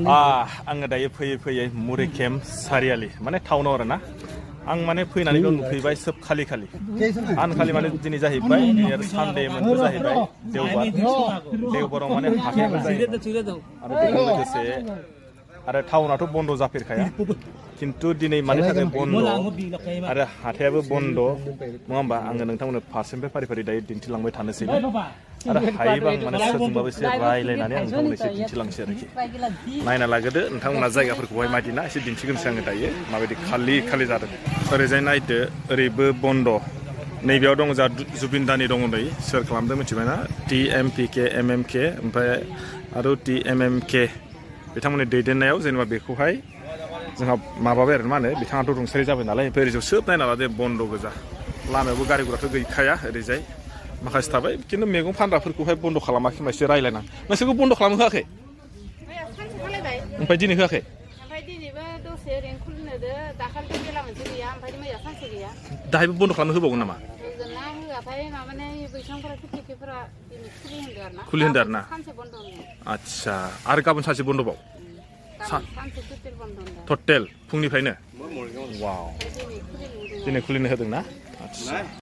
आङो दायो फैयै फैयै मुरि केम्प सारियालि माने टाउनाव आरो ना आं माने फैनानै नुफैबाय सोब खालि खालि आनखालि माने दिनै जाहैबाय दिनै आरो सानडे मोनबो जाहैबाय देवबाराव माने हाथायाबो जायो आरो बेजों लोगोसे आरो टाउनाथ' बन्द' जाफेरखाया खिन्थु दिनै मानि थाखाय बन्द' आरो हाथायाबो बन्द' नङा होमबा आङो नोंथांमोननो फारसेनिफ्राय फारि फारि दायो दिन्थिलांबाय थानोसै आरो हायोबा आं माने सोरजोंबाबो एसे रायलायनानै आं नोंथांमोननो एसे दिन्थिलांसै आरोखि नायना लागोदो नोंथांमोना जायगाफोरखौहाय मायदिना एसे दिन्थिगोनसै आङो दायो माबायदि खालि खालि जादों ओरैजाय नायदो ओरैबो बन्द' नैबेयाव दङ जा जुबिन दानि दङ नै सोर खालामदों मिथिबायना TMPK MMK ओमफ्राय आरो TMMK बिथांमोननि दैदेननायाव जेनेबा बेखौहाय जोंहा माबाबाय आरो मा होनो बिथाङाथ' रुंसारि जाबाय नालाय ओमफ्राय ओरैजाय सोब नायना लादो बन्द' गोजा लामायावबो गारि गुराथ' गैखाया ओरैजाय माखासे थाबाय खिन्थु मैगं फानग्राफोरखौहाय बन्द' खालामाखै एसे रायलायना नोंसोरखौ बन्द' खालामनो होआखै ओमफ्राय दिनै होआखै दिनैबो दसे ओरैनो खुलिनो होदो दाखालिथ' बेला मोनसे गैया ओमफ्राय मैया सानसे गैया दाहायबो बन्द' खालामनो होबावगोन नामा होगोन ना होआथाय माबानाय बैसांफोरा खेथिफोरा दिनै खुलि होनदो आरो ना सानसे बन्द' आदसा आरो गाबोन सानसे बन्द'बाव सानसे टटेल बन्द' टटेल फुंनिफ्रायनो वाव दिनै खुलिनो होदों ना आदसा